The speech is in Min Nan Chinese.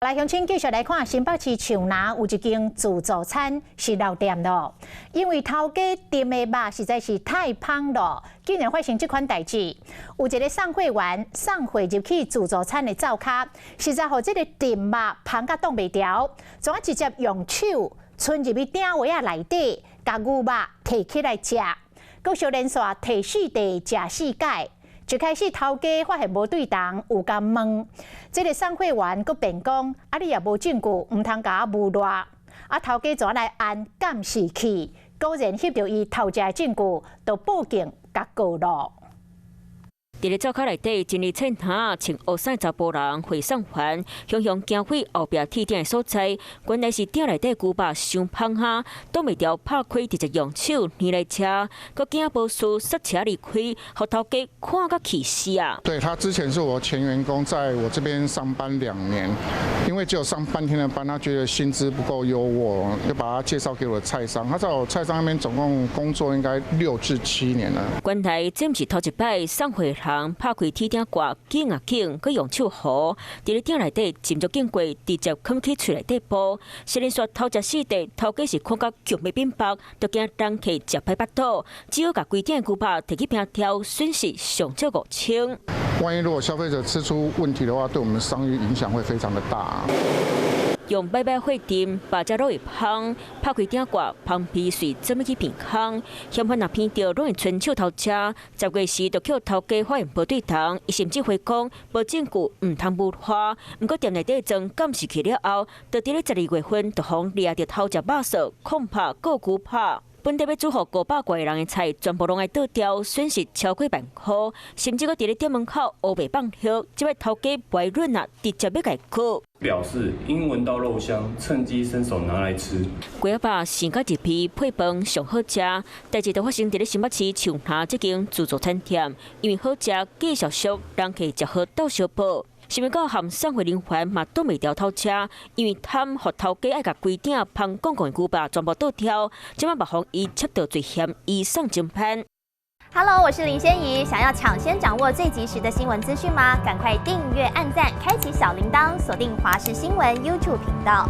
來鄉親繼續來看新北市樹林有一間自助餐是漏店囉，因為頭家訂的肉實在是太芳囉，竟然發生這款代誌。有一个送貨員送貨入去自助餐的灶跤，實在予這个炖肉芳甲擋袂牢，怎啊直接用手伸入去鼎圍仔內底，共牛肉提起來食，閣相連續提四塊食四擺。一開始頭家發現無對頭，有共問，這个送貨員閣辯講：啊，你也無證據，毋通共我誣賴。啊，頭家怎來按監視器，果然翕著伊偷食的證據，就報警共告囉。佇咧灶跤內底，真哩淺頭穿烏衫查埔人會送還，雄雄行去後壁鐵鼎的所在，原來是鼎內底牛肉傷芳哈，擋袂牢拍開，直接用手捏來食，閣驚無事剎車離開，予頭家看甲氣死啊！對，他之前是我前員工，在我這邊上班2年，因為只有上半天的班，他覺得薪資不夠優渥，就把他介紹給我的菜商。他在我菜商那邊總共工作應該6至7年了。原來這毋是頭一擺送貨人拍開鐵鼎蓋，緊啊緊，閣用手扶，佇咧鼎內底斟酌經過，直接囥去喙內底哺。實連續偷食四塊，頭家是看甲強欲變白，都驚人客食歹腹肚，只好共規鼎牛肉提去平挑，損失上少5000。萬一如果消費者吃出問題的話，對我們商譽影響會非常的大。用擺擺火燉，肉才攏會芳，拍開鼎蓋，芳皮隨怎麼去鼻空？嫌犯若鼻著，攏會伸手偷食。10月時就予頭家發現無對頭，伊甚至回講無證據，毋通誣賴。毋過店內底裝監視器了後，就佇咧12月份就予掠著偷食肉燥，控拍閣牛扒。本底欲煮予500外人的菜，全部攏愛倒掉，損失超過萬箍，甚至閣佇咧店門口烏白放血，這擺頭家袂忍啊，直接欲共告。表示因聞到肉香，趁機伸手拿來吃。雞仔肉生甲入皮，配飯上好食。代誌就發生佇咧新北市樹林這間自助餐店，因為好食，介紹俗，人客食好鬥相報。想袂到含送貨人員嘛擋袂牢偷食，因為貪予頭家愛共規鼎芳摃摃的牛肉全部倒掉，這擺嘛予伊摕著罪嫌，移送偵判。 Hello，我是林仙怡，想要搶先掌握最及時的新聞資訊嗎？趕快訂閱、按讚、開啟小鈴鐺，鎖定華視新聞 YouTube 頻道。